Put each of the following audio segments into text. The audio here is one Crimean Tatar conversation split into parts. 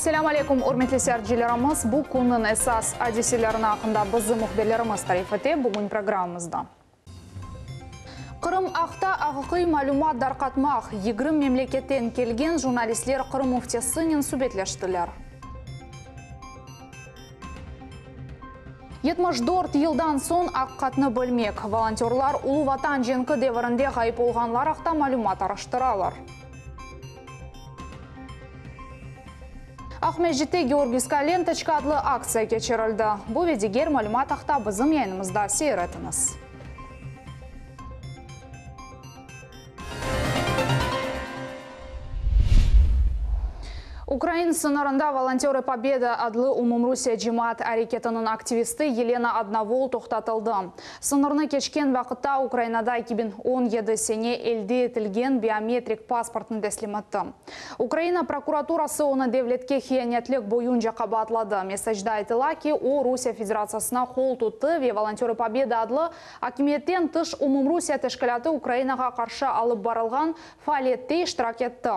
Selâm aleykum, ürmetli seyircilerimiz! Bu künniñ esas adiselerini aqqında bizim mühbirlerimiz tarif ete bugün programmamızda. Qırım aqta aqiqiy malümat darqatmaq, 20 memleketten kelgen jurnalistler Qırım müftisinen subetleştiler. 74 yıldan soñ aqiqatnı bilmek, volontörlar Ulu Vatan cenki devirinde ğayıp olğanlar aqta malümat araştıralar. Aqmescitte Georgiyskaya lentoçka adlı aktsiya keçirildi. Bu ve diger malümat aqta bizim yayınımızda seyir etiñiz. Ukrain sıñırında Volontörı Pobedı adlı umumrusiye cemaat areketiniñ aktivisti Yelena Odnovol toqtatıldı. Sıñırnı keçken vaqıtta Ukrainada 2017 sene elde etilgen biometrik pasportnı teslim etti. Ukraina prokuraturası onı devletke hiyanetlik boyunca qabaatladı. Mesacda aytıla ki, o, Rusiye Federatsiyasına qol tuttı ve Volontörı Pobedı adlı akimiyetten tış umumrusiye teşkilâtı Ukrainağa qarşı alıp barılğan faaliyette iştirak etti.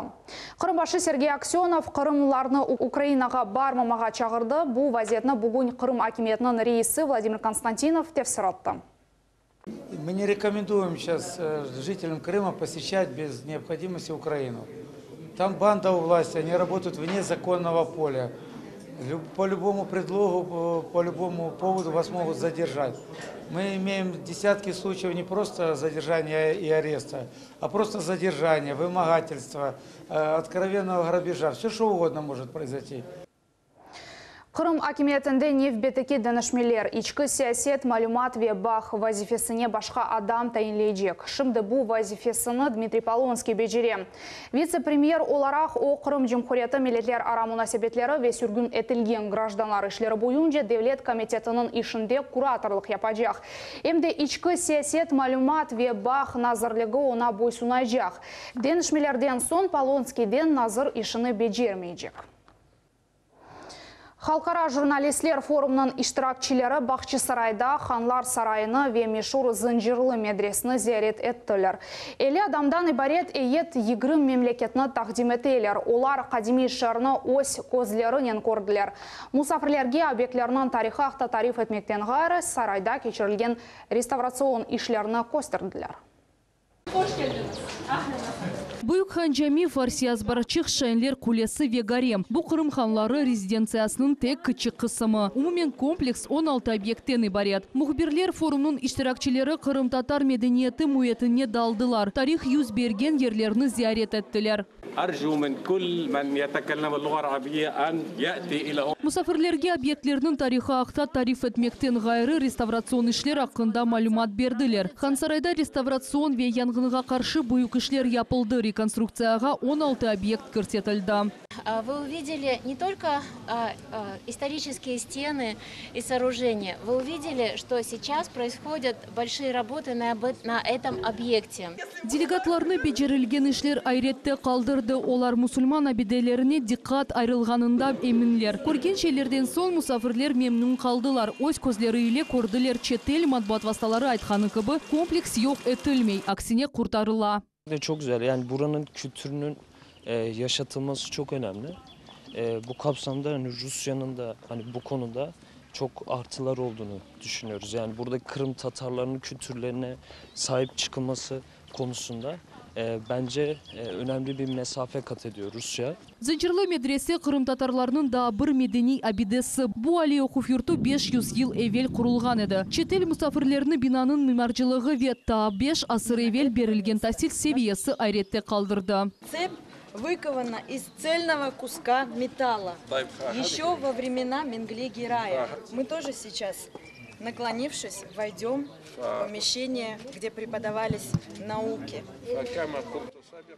Qırım başı Sergey Aksönov qırımlılarnı Ukrainağa barmamağa çağırdı. Bu vaziyetni bugün Qırım akimiyetiniñ reisi Vladimir Konstantinov tefsir etti. Мы не рекомендуем сейчас жителям Крыма посещать без необходимости Украину. Там банда у власти, они работают вне законного поля. По любому предлогу, по любому поводу вас могут задержать. Мы имеем десятки случаев не просто задержания и ареста, а просто задержания, вымогательства, откровенного грабежа. Все что угодно может произойти. Qırım akimiyetinde nevbetteki deñişmeler, içki siyaset, malümat ve bağ vazifesine başqa adam tayinleycek. Şimdi bu vazifesini Dmitriy Polonskiy becere. Vitse-premyer olaraq o, Qırım Cumhuriyeti milletlerara munasebetleri ve sürgün etilgen grajdanlar işleri boyunca devlet komitetiniñ işinde kuratorlıq yapacaq. Em de içki siyaset, malümat ve bağ nazirligi oña boysunaycaq. Deñişmelerden soñ Polonskiyden nazir işini becermeycek. Halqara jurnalistler forumınıñ iştirakçileri Bağçasarayda Hanlar sarayını ve meşur Zıncırlı medresini ziyaret ettiler. 50 adamdan ibaret eyyet 20 memleketni taqdim eteler. Olar qadimiy şeerni öz közlerinen kördiler. Musafirlerge obyektlerniñ tarihı aqta tarif etmekten ğayrı, sarayda keçirilgen restavratsion işlerni kösterdiler. Hoş keldiñiz! Ahlen ve sahlen! Büyük Han Cami, Farsiy azbarçıq, Şainler qulesi ve garem, bu Qırım hanları rezidentsiyasınıñ tek kiçik qısımı. Umumen kompleks 16 obyektten ibaret. Mühbirler forumnıñ iştirakçileri qırımtatar medeniyeti müitine daldılar, tarih yüz bergen yerlerni ziyaret ettiler. Musafirlerge obyektlerniñ tarihı aqta tarif etmekten ğayrı, restavratsion işler aqqında malümat berdiler. Hansarayda restavratsion ve yanğınğa qarşı büyük işler yapıldı, rekonstruktsiyağa 16 obyekt kirsetildi. Vı uvideli ne tolko istoriçeskiye stenı i soorujeniya, vı uvideli, çto seyças proishodât bolşiye rabotı na etom obyekte. Delegatlarnı becerilgen işler ayrette qaldırdı. Olar musulman abidelerine diqqat ayırılğanında eminler. Körgen şeylerden soñ musafirler memnün qaldılar. Öz közleri ile kördiler, çetel matbuat vastaları aytqanı kibi, kompleks yoq etilmey, aksine qurtarıla. Çoq güzel, yani buranıñ kültürünüñ yaşatılması çoq önemli. Bu kapsamda hani Rusya'nıñ da hani bu konuda çoq artılar olduğunu düşünüyoruz. Yani burada Kırım Tatarlarınıñ kültürlerine sahip çıqılması konusunda bence önemli bir mesafe kat ediyor Rusya. Zıncırlı medrese qırımtatarlarnıñ daa bir medeniy abidesi. Bu aliy oquv yurtu 500 yıl evel qurulğan edi. Çetel musafirlerini binanıñ mimarcılığı ve taa beş asır evel berilgen tasil seviyesi ayrette qaldırdı. Tsep vykovana iz tselnogo kuska metalla, eşço vo vremena Mengli Geraya. Mı тоже seyças, naklonivşis, voydem v pomeşçeniye, gde prepodavalis nauki.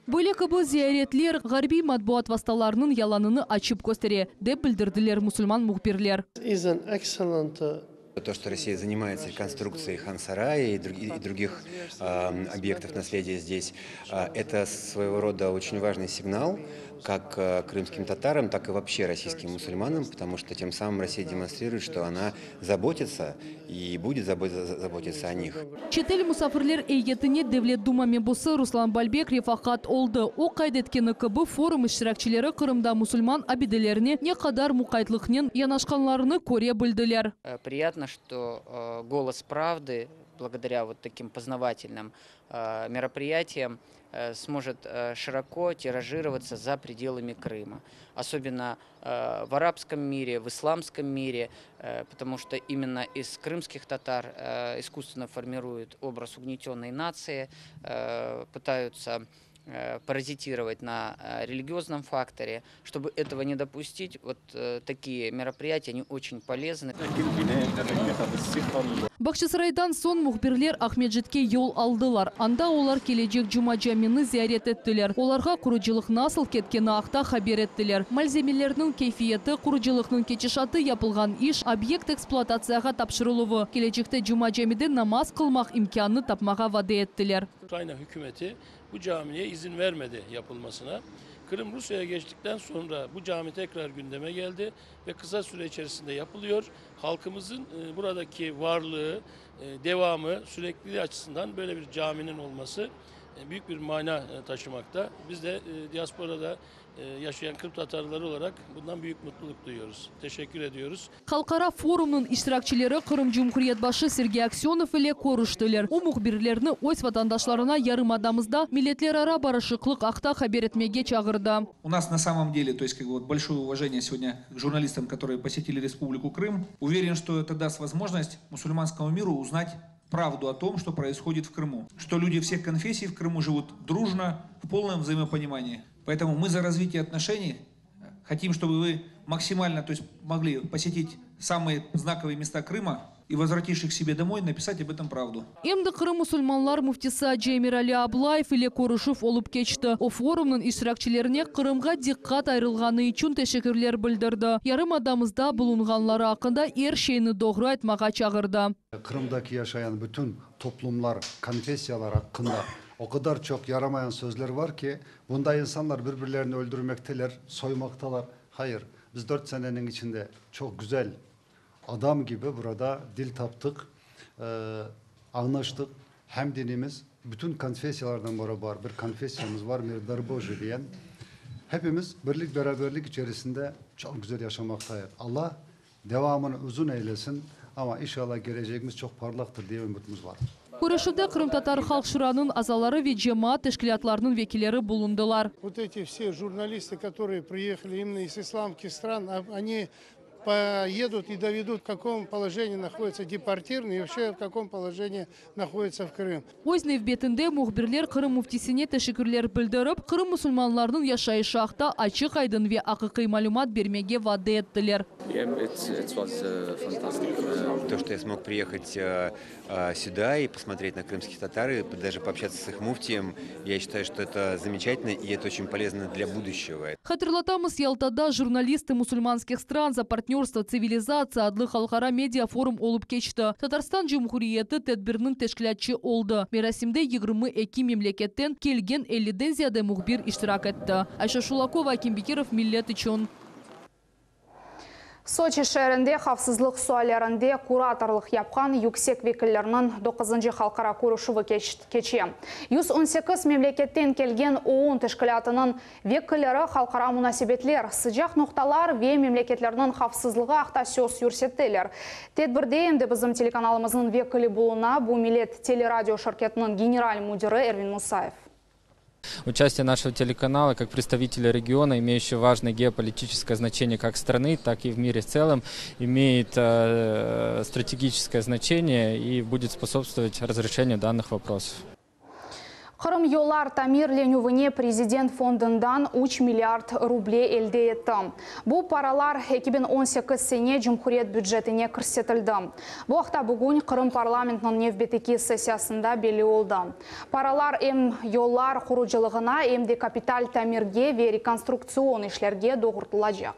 Böyle kibi ziyaretler ğarbiy matbuat vastalarınıñ yalanını açıp köstere, dep bildirdiler musulman mühbirler. Is an excellent. То, что Россия занимается реконструкцией Хан-Сарая и других объектов наследия здесь, это своего рода очень важный сигнал как крымским татарам, так и вообще российским мусульманам, потому что тем самым Россия демонстрирует, что она заботится и будет заботиться о них. Çetel musafirler eyyetine Devlet Duma mebusı Ruslan Balbek refaqat oldı. O qayd etkeni kibi, forum iştirakçileri Qırımda musulman abidelerine ne qadar muqaytlıqnen yanaşqanlarını köre bildiler. Приятно, что «Голос правды» благодаря вот таким познавательным мероприятиям сможет широко тиражироваться за пределами Крыма. Особенно в арабском мире, в исламском мире, потому что именно из крымских татар искусственно формируют образ угнетенной нации, пытаются паразитировать на религиозном факторе. Чтобы этого не допустить, вот такие мероприятия, они очень полезны. Bağçasaraydan soñ mühbirler Aqmescitke yol aldılar. Anda olar kelecek Cuma camini ziyaret ettiler. Olarğa qurucılıq nasıl ketkeni aqta haber ettiler. Malzemelerniñ keyfiyeti, qurucılıqnıñ ketişatı, yapılğan iş, obyekt ekspluatatsiyağa tapşırıluvı, kelecekte Cuma camide namaz qılmaq imkânını tapmağa vade ettiler. Ukrayna hükümeti bu camiye izin vermedi yapılmasına. Kırım Rusya'ya geçtikten sonra bu cami tekrar gündeme geldi ve kısa süre içerisinde yapılıyor. Halkımızın buradaki varlığı, devamı, sürekliliği açısından böyle bir caminin olması büyük bir mana taşımakta. Biz de diasporada yaşayan Kırım Tatarları olarak bundan büyük mutluluk duyuyoruz. Teşekkür ediyoruz. Halqara forumnıñ iştirakçileri Qırım Cumhuriyet başı Sergey Aksönov ile körüştiler. O mühbirlerni öz vatandaşlarına yarımadamızda milletlerara barışıqlıq aqta haber etmege çağırdı. У нас на самом деле, то есть как бы вот большое уважение сегодня к журналистам, которые посетили Республику Крым. Уверен, что это даст возможность мусульманскому миру узнать правду о том, что происходит в Крыму. Что люди всех конфессий в Крыму живут дружно, в полном взаимопонимании. Поэтому мы за развитие отношений хотим, чтобы вы максимально, то есть могли посетить самые знаковые места Крыма и, возвратившись к себе домой, написать об этом правду. Em de Qırım musulmanlar müftisi acı Emirali Ablayev ile körüşüv olıp keçti. O forumnıñ iştirakçilerine Qırımğa diqqat ayırılğanı içün teşekkürler bildirdi. Yarımadamızda bulunğanları aqqında er şeyni doğru aytmağa çağırdı. Qırımdaki yaşayan bütün toplumlar, konfessiyalar aqqında o qadar çoq yaramayan sözler bar ki, bunda insanlar bir-birlerini öldürmekteler, soymaqtalar. Hayır, biz 4 seneniñ içinde çoq güzel adam kibi burada dil taptıq, añlaştıq. Hem dinimiz, bütün konfessiyalardan beraber bir konfessiyamız bar, Mir Dar Bojiy diyen. Hepimiz birlik beraberlik içerisinde çoq güzel yaşamaqtayıq. Alla devamını uzun eylesin, amma inşallah kelecegimiz çoq parlaqtır diye ümütimiz bar. Körüşüvde Qırımtatar Halq Şurasınıñ azaları ve cemaat teşkilâtlarınıñ vekilleri bulundılar. Вот эти все журналисты, которые приехали именно из исламских стран, они поедут и доведут, в каком положении находится депортированный и вообще в каком положении находится в Крым. Öz nevbetinde mühbirler Qırım müftisine teşekkürler bildirip, Qırım musulmanlarınıñ yaşayışı aqta açıq aydın ve aqiqiy malümat bermege vade ettiler. Yeah, it was fantastic. То, что я смог приехать сюда и посмотреть на крымских татар, и даже пообщаться с их муфтием, я считаю, что это замечательно и это очень полезно для будущего. Hatırlatamız, Yaltada «Журналисты мусульманских стран за партнерство цивилизаций» adlı halqara media-forum olıp keçti. Tatarstan Cumhuriyeti tedbirniñ teşkilâtçı oldı. Merasimde 22 memleketten kelgen 50-den ziyade mühbir iştirak etti. Ayşe Şulakova, Akim Bekirov, Millet içün. Soçi şeerinde havfsızlıq suallerinde kuratorlıq yapqan yüksek vekilleriniñ 9. halqara körüşüvi keçe. 118 memleketten kelgen OON teşkilâtınıñ vekilleri halqara munasebetler, sıcaq noqtalar ve memleketlerniñ havfsızlığı aqta söz yürsettiler. Tedbirde endi bizim telekanalımıznıñ vekili buluna, bu Millet teleradio şirketiniñ general müdiri Ervin Musayev. Участие нашего телеканала как представителя региона, имеющего важное геополитическое значение как страны, так и в мире в целом, имеет стратегическое значение и будет способствовать разрешению данных вопросов. Qırım yollar tamirlenüvine prezident fondundan 3 milliard ruble elde etti. Bu paralar 2018 sene Cumhuriyet bücetine kirsetildi. Bu aqta bugün Qırım parlamentiniñ nevbetteki sessiyasında belli oldı. Paralar em yollar qurucılığına, em de kapital tamirge ve rekonstruktsion işlerge doğrultılacaq.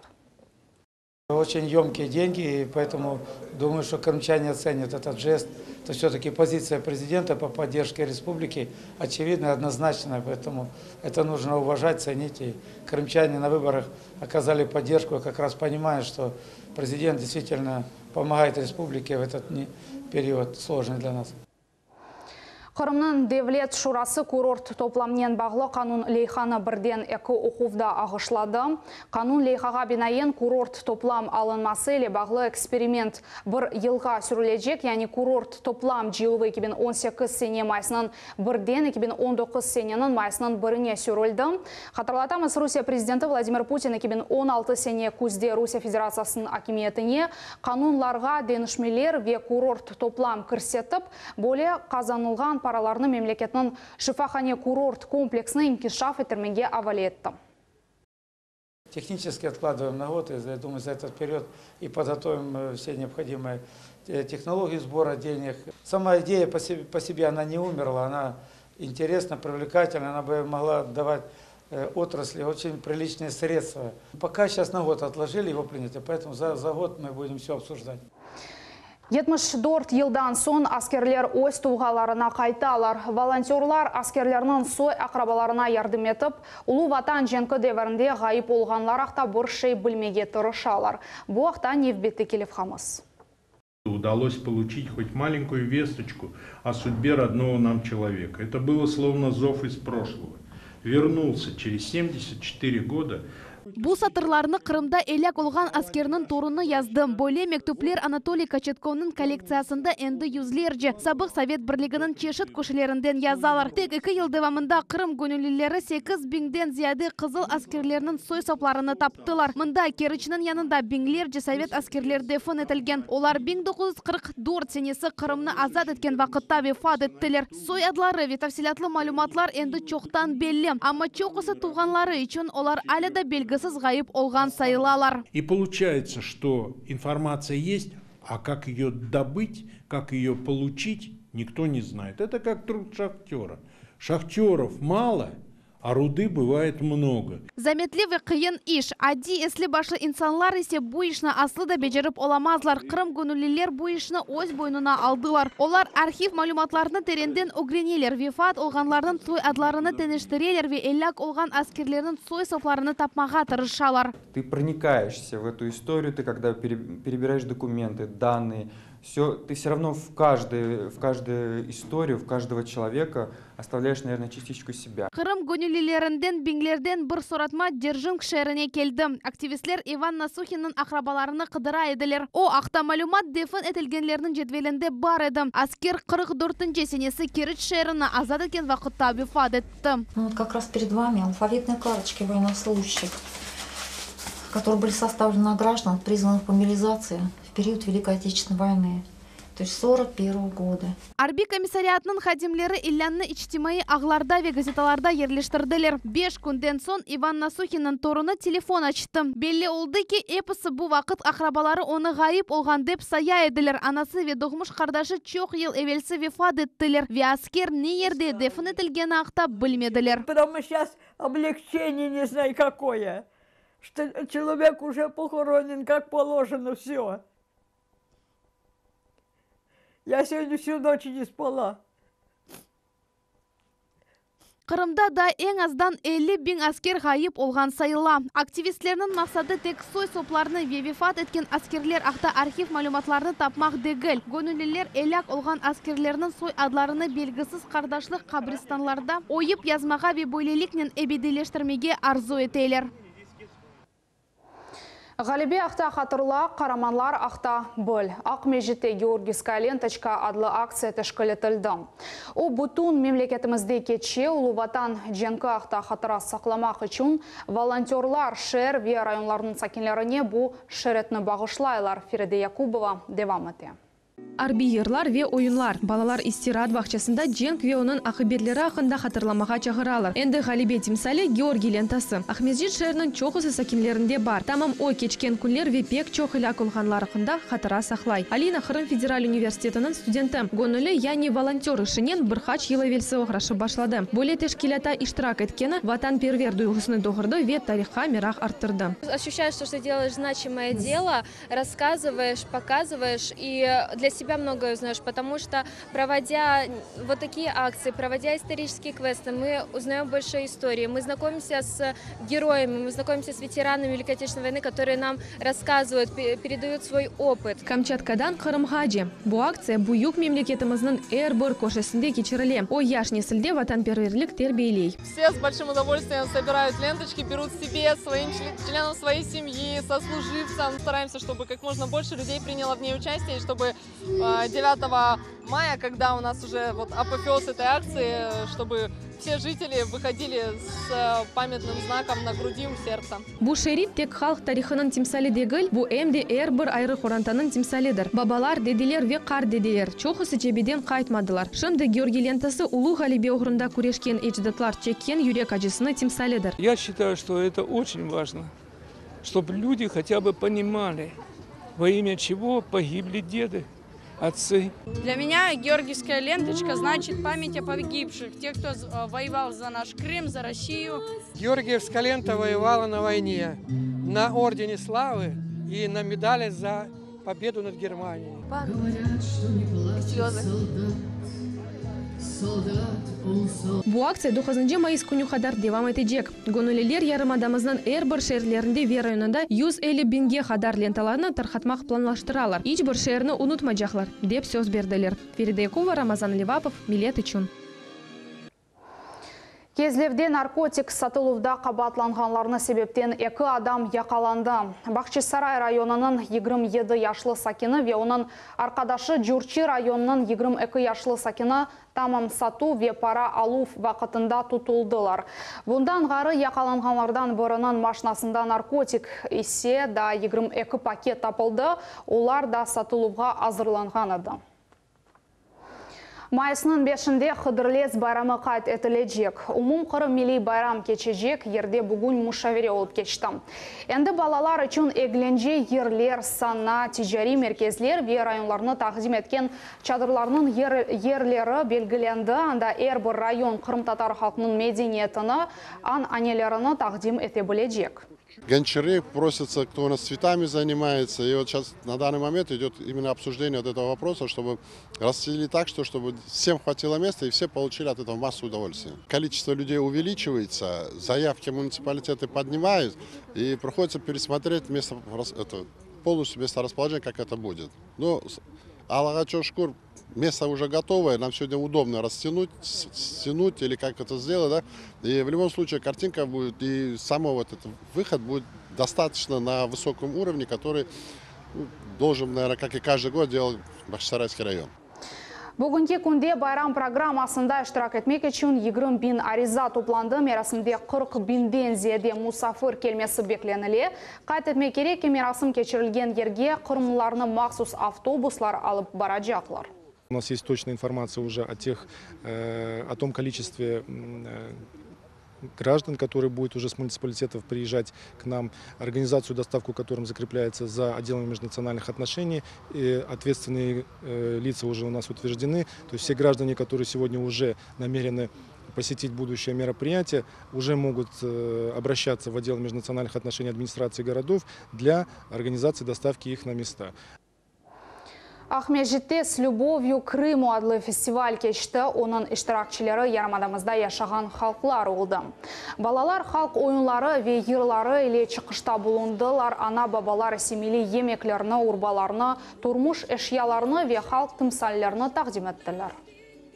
Очень емкие деньги, и поэтому думаю, что крымчане оценят этот жест. Это все-таки позиция президента по поддержке республики очевидна и однозначная, поэтому это нужно уважать, ценить. И крымчане на выборах оказали поддержку, как раз понимая, что президент действительно помогает республике в этот период сложный для нас. Qırımnıñ Devlet şurası kurort toplamnen bağlı qanun leyhanı birden eki oquvda ağışladı. Qanun leyhağa binaen kurort toplam alınması ile bağlı eksperiment bir yılğa sürülecek, yani kurort toplam cıyıluvı 2018 sene mayısınıñ birden 2019 seneniñ mayısınıñ birine sürüldi. Hatırlatamız, Rusiye prezidenti Vladimir Putin 2016 sene küzde Rusiye Federatsiyasınıñ akimiyetine qanunlarğa deñişmeler ve kurort toplam kirsetip, böyle qazanılğan paralarnı memleketniñ şifahane-kurort kompleksini inkişaf ettirmege avale etti. Технически откладываем на год, и я думаю, за этот период и подготовим э, все необходимые э, технологии сбора денег. Сама идея по себе, по себе она не умерла, она интересна, привлекательна, она бы могла давать э, отрасли очень приличные средства. Пока сейчас на год отложили его принятие, поэтому за, за год мы будем все обсуждать. 74 yıldan soñ askerler öz tuvğanlarına qaytalar. Volontörlar askerlerniñ soy-aqrabalarına yardım etip, Ulu Vatan cenki devrinde ğayıp olğanlar aqta bir şey bilmege tırışalar. Bu aqta nevbetteki levhamız. Удалось получить хоть маленькую весточку о судьбе родного нам человека. Это было словно зов из прошлого. Вернулся через 74 года Bu satırlarnı Qırımda elâk olğan askerniñ torunı yazdı. Böyle mektüpler Anatoliy Koçetkovnıñ kollektsiyasında endi yüzlerce. Sabıq Sovet Birliginiñ çeşit köşelerinden yazalar. Tek eki yıl devamında Qırım göñüllileri 8 biñden ziyade qızıl askerlerniñ soy-soplarını taptılar. Mında, Keriçniñ yanında biñlerce sovet askerler defin etilgen. Olar 1944 senesi Qırımnı azat etken vaqıtta vefat ettiler. Soy adları ve tafsilâtlı malümatlar endi çoqtan belli. Amma çoqusı tuvğanları içün olar alâ da belgisiz ğayıp olğan sayılalar. И получается, что информация есть, а как ее добыть, как ее получить, никто не знает. Это как труд шахтера. Шахтеров мало, а руды бывает много. Zametli ve qıyın iş. Adiy esli başlı insanlar ise bu işni aslı da becerip olamazlar. Qırım göñülliler bu işni öz boynuna aldılar. Olar arhiv malümatlarını terenden ögreneler, vefat olğanlarnıñ soy adlarını teñeştireler ve elâk olğan askerlerniñ soy-soplarını tapmağa tırışalar. Ты проникаешься в эту историю, ты когда перебираешь документы, данные, все, ты все равно в, каждый, в каждую историю, в каждого человека оставляешь, наверное, частичку себя. Qırım göñüllilerinden biñlerden bir soratma Dzerjinsk şeerine keldi. Aktivistler Ivan Nasuhinniñ aqrabalarını qıdıra ediler. O aqta malümat defin etilgenlerniñ cedvelinde bar edi. Asker 44 senesi Keriç şeerini azat etken vaqıtta vefat etti. Ну, вот как раз перед вами алфавитные карточки военнослужащих, которые были составлены на граждан, призванных по мобилизации в период Великой Отечественной войны, то есть 41 года. Arbiy komissariatnıñ hadimleri ilânnı içtimaiy ağlarda ve gazetalarda yerleştirdiler. 5 künden soñ Ivan Nasuhinniñ torunı telefon açtı. Belli oldı ki, episi bu vaqıt aqrabaları onı ğayıp olğan dep saya ediler. Anası ve doğmuş qardaşı çoq yıl evelsi vefat ettiler ve asker ne yerde defin etilgeni aqta bilmediler. Прямо сейчас облегчение не знаю какое, что человек уже похоронен как положено, все. Я сегодня всю ночь не спала. Qırımda da eñ azdan 50 biñ asker ğayıp olğan sayıla. Aktivistlerniñ maqsadı tek soy-soplarnı ve vefat etken askerler aqta arhiv malümatlarını tapmaq degil. Göñülliler elâk olğan askerlerniñ soy adlarını belgisiz qardaşlıq qabristanlarda oyıp yazmağa ve böyleliknen ebediyleştirmege arzu eteler. Ğalebe aqta hatırla, qaramanlar aqta bil. Aqmescitte Георгиевская ленточка adlı aktsiya teşkil etildi. O bütün memleketimizde keçe Ulu Vatan cenki aqta hatıra saqlamaq içün volontörlar şeer ve rayonlarnıñ sakinlerine bu şeritni bağışlaylar. Feride Yakubova devam ete. Arbiy yırlar ve oyunlar. Balalar istiraat bağçasında cenk ve onıñ aqibetleri aqqında hatırlamağa çağıralar. Endi ğalebe timsali, Georgiy lentası, Aqmescit şeeriniñ çoqusı sakinlerinde bar. Tamam o, keçken künler ve pek çoq elâk olğanlar aqqında hatıra saqlay. Alina, Qırım federal universitetiniñ studenti. Göñülli, yani volontör işinen bir qaç yıl evelsi oğraşıp başladı. Böyle teşkilâtta iştirak etkeni, vatanperver duyğusını doğurdı ve tarihqa meraq arttırdı. Oşuşaешь, что делаешь значимое дело, Рассказываешь, показываешь и для себя многое узнаешь, потому что, проводя вот такие акции, проводя исторические квесты, мы узнаем больше истории, мы знакомимся с героями, мы знакомимся с ветеранами Великой Отечественной войны, которые нам рассказывают, передают свой опыт. Kamçatkadan Qırımğace. Bu aktsiya büyük memleketimizniñ er bir köşesinde keçirile. O, yaş nesilde vatanperverlik terbiyeley. Все с большим удовольствием собирают ленточки, берут себе, своим членам своей семьи, сослуживцам. Стараемся, чтобы как можно больше людей приняло в ней участие, и чтобы 9 мая, когда у нас уже вот апофеоз этой акции, чтобы все жители выходили с памятным знаком на груди у сердца. Bu şerit tek halq tarihınıñ timsali degil, bu em de er bir ayrı qorantanıñ timsalidir. Babalar, dedeler ve qart dedeler, çoqusı cebeden qaytmadılar. Şimdi Georgiy lentası ulu ğalebe oğrunda küreşken ecdatlar çekken yürek acısını timsalidir. Я считаю, что это очень важно, чтобы люди хотя бы понимали, во имя чего погибли деды, отцы. Для меня георгиевская ленточка значит память о погибших, тех, кто воевал за наш Крым, за Россию. Георгиевская лента воевала на войне, на Ордене Славы и на медали за победу над Германией. Слезы. Bu aktsiya doquzıncı mayıs künü qadar devam etecek. Göñülliler yarımadamıznıñ er bir şeerlerinde ve rayonında 150 biñge qadar lentalarnı tarqatmaq planlaştıralar. İç bir şeerni unutmaycaqlar, dep söz berdiler. Feride Yakubova, Ramazan Levapov, Millet içün. Kezlevde narkotik satıluvda qabaatlanğanlarını sebepten eki adam yaqalandı. Bahçisaray rayonınıñ 27 yaşlı sakini ve onıñ arqadaşı Curçı rayonınıñ 22 yaşlı sakini tamam satuv ve para aluv vaqıtında tutuldılar. Bundan ğayrı yaqalanğanlardan biriniñ maşnasında narkotik ise daa 22 paket tapıldı, olar da satıluvğa azırlanğan edi. Mayısnıñ beşinde Hıdırlez bayramı qayd etilecek. Umumqırım milliy bayram keçecek yerde bugün muşavere olıp keçti. Endi balalar içün eglence yerler, sana, ticariy merkezler ve rayonlarnı taqdim etken çadırlarnıñ yerleri belgilendi, anda er bir rayon qırımtatar halqınıñ medeniyetini, an-anelerini taqdim ete bilecek. Гончары просятся, кто у нас цветами занимается. И вот сейчас на данный момент идет именно обсуждение вот этого вопроса, чтобы расселили так, что чтобы всем хватило места и все получили от этого массу удовольствия. Количество людей увеличивается, заявки муниципалитеты поднимают, и приходится пересмотреть место, это, полностью место расположения, как это будет. Но Allağa çoq şükür, место уже готовое, нам сегодня удобно растянуть, стянуть или как это сделать, да. И в любом случае картинка будет, и само вот этот выход будет достаточно на высоком уровне, который ну, должен, наверное, как и каждый год делать Бахчисарайский район. Bugünki künde bayram programmasında iştirak etmek içün 20 biñ ariza toplandı. Merasimde 40 biñden ziyade musafir kelmesi beklenile. Qayd etmek kerek ki, merasim keçirilgen yerge qırımlılarnı mahsus avtobuslar alıp baracaqlar. У нас есть точная информация уже о тех, э, о том количестве э, граждан, которые будут уже с муниципалитетов приезжать к нам, организацию доставку которым закрепляется за отделом межнациональных отношений. И ответственные э, лица уже у нас утверждены. То есть все граждане, которые сегодня уже намерены посетить будущее мероприятие, уже могут обращаться в отдел межнациональных отношений администрации городов для организации доставки их на места. Aqmescitte «С любовью к Крыму» adlı festival keçti. Onıñ iştirakçileri yarımadamızda yaşağan halqlar oldı. Balalar halq oyunları ve yırları ile çıqışta bulundılar. Ana-babalar ise milliy yemeklerini, urbalarını, turmuş eşyalarını ve halq timsallerini taqdim ettiler.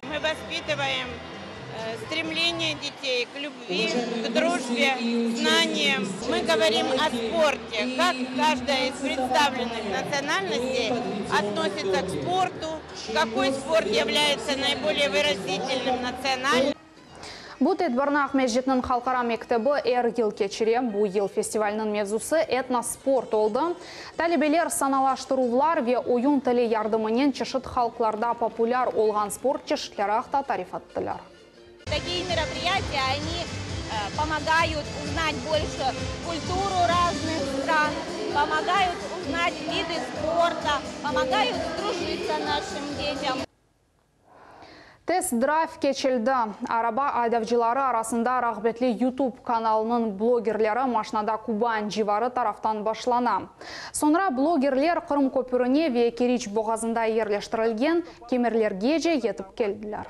Мы воспитываем э, стремление детей к любви, к дружбе, к знаниям. Мы говорим о спорте, как каждая из представленных национальностей относится к спорту, какой спорт является наиболее выразительным национальным. Bu tedbirni Aqmescitniñ halqara mektebi er yıl keçire. Bu yıl festivalniñ mevzusı etnosport oldı. Talebeler sanalaştıruvlar ve oyun tili yardımınen çeşit halqlarda populâr olğan sport çeşitleri aqta tarif ettiler. Такие мероприятия, они помогают узнать больше культуру разных стран, помогают узнать виды спорта, помогают сдружиться нашим детям. Test-drayv keçildi. Araba aydavcıları arasında rağbetli YouTube kanalınıñ blogerleri maşnada Kuban civarı taraftan başlana. Soñra blogerler Qırım köpürine ve Keriç boğazında yerleştirilgen kemerlergece yetip keldiler.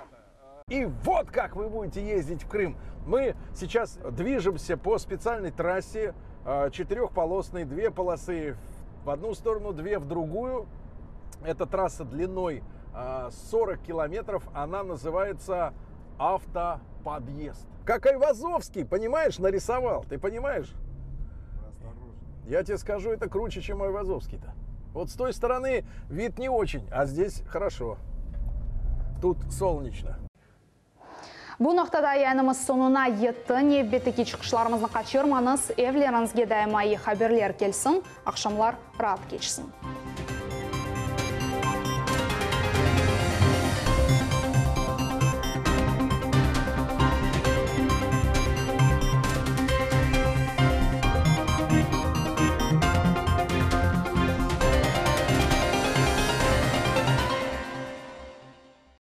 И вот как вы будете ездить в Крым. Мы сейчас движемся по специальной трассе, четырехполосной, две полосы в одну сторону, две в другую. Эта трасса длиной 40 километров, она называется Автоподъезд. Как Айвазовский, понимаешь, нарисовал, ты понимаешь? Я тебе скажу, это круче, чем Айвазовский-то. Вот с той стороны вид не очень, а здесь хорошо. Тут солнечно. Bu noqtada yayınımız soñuna yetti. Nevbetteki çıqışlarımıznı qaçırmañız. Evleriñizge daima eyi haberler kelsin. Aqşamlar raat keçsin.